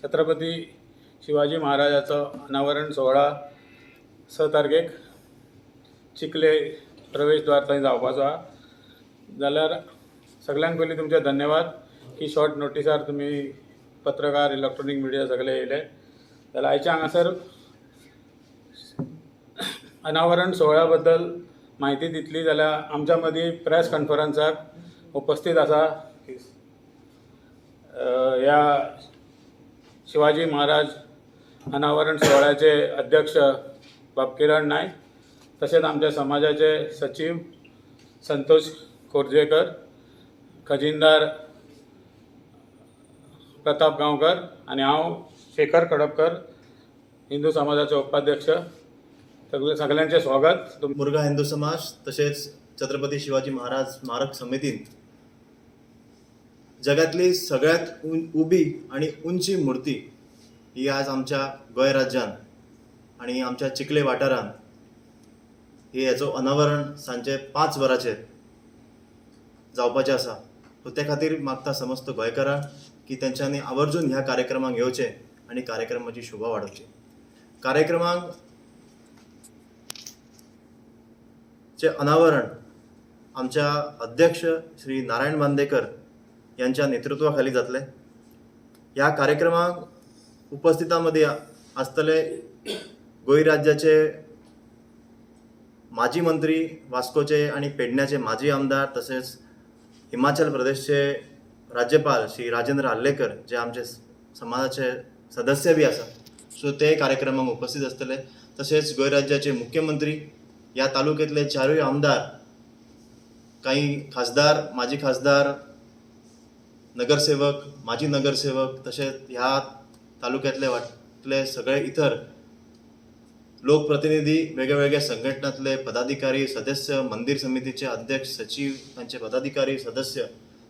छत्रपती शिवाजी महाराजाचो अनावरण सुवाळा 6 तारखेक चिखले प्रवेशद्वार थंय जावपाचो आहा. जाल्यार सगल्यांक पयलीं तुमचें धन्यवाद की शॉर्ट नोटिसार तुमी पत्रकार, इलेक्ट्रॉनीक मिडिया सगळे येयले. जाल्यार आयच्या हांगासर अनावरण सुवाळ्या बद्दल म्हायती दितली जाल्यार आमच्या मदीं प्रेस कॉन्फरन्साक उपस्थीत आसा ह्या शिवाजी महाराज अनावरण सुवाळ्याचे अध्यक्ष बाब किरण नायक, तशेंच आमच्या समाजाचे सचीव संतोष खोर्जेकर, खजिनदार प्रताप गांवकर आनी हांव शेखर खडपकर, हिंदू समाजाचो उपाध्यक्ष. सगळे सगळ्यांचें स्वागत. मुरगा हिंदू समाज तसेच छत्रपती शिवाजी महाराज स्मारक समितीन जगातली सगळ्यात उबी आणि उंची मूर्ती ही आज आमच्या गोंय राज्यान आणि आमच्या चिखले वाठारान ही हेचो अनावरण सांजे 5 वरांचेर जावपाचें आसा. सो ते खातीर मागता समस्त गोंयकारांक की तेंच्यांनी आवर्जून ह्या कार्यक्रमाक येवचें आनी कार्यक्रमाची शोभा वाडोवची. कार्यक्रमाक चे अनावरण आमच्या अध्यक्ष श्री नारायण बांदेकर यांच्या नेतृत्वाखाली जातले. ह्या कार्यक्रमाक उपस्थितां मदीं आसतले गोंय राज्याचे माजी मंत्री, वास्कोचे आनी पेडण्याचे माजी आमदार, तसेच हिमाचल प्रदेशचे राज्यपाल श्री राजेंद्र आर्लेकर जे आमचे समाजाचे सदस्य बी आसा, सो ते कार्यक्रमाक उपस्थित आसतले. तसेच गोंय राज्याचे मुख्यमंत्री, ह्या तालुक्यातले 4 आमदार, काही खासदार, माजी खासदार, नगरसेवक, माजी नगरसेवक, तसेच ह्या तालुक्यातले वाटले सगळे इतर लोकप्रतिनिधी, वेगळ्या संघटनांतले पदाधिकारी, सदस्य, मंदिर समितीचे अध्यक्ष, सचिव, तांचे पदाधिकारी, सदस्य,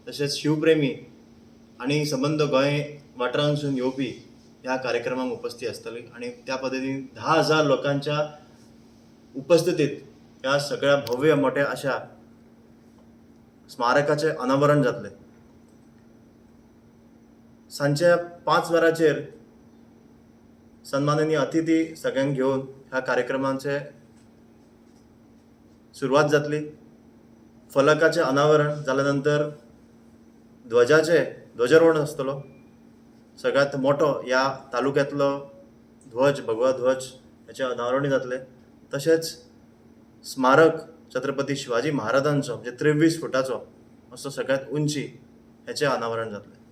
तसेच शिवप्रेमी आणि संबंद गोंय वाठारांसून येवपी ह्या कार्यक्रमाक उपस्थित आसतली. आणि त्या पद्दतीन 10,000 लोकांच्या उपस्थितीत ह्या सगळ्या भव्य मोठ्या अशा स्मारकाचें अनावरण जातलें. सांजच्या 5 वरांचेर सन्माननीय अतिथी सगळ्यांक घेवन ह्या कार्यक्रमाचे सुरवात जातली. फलकाचें अनावरण जाल्या नंतर ध्वजाचें ध्वजारोहण आसतलो. सगळ्यांत मोठो ह्या तालुक्यांतलो ध्वज, भगवा ध्वज, हेचें अनावरणूय जातलें. तशेंच स्मारक छत्रपती शिवाजी महाराजांचो म्हणजे 23 फुटाचो असो सगळ्यांत उंची हेचें अनावरण जातलें.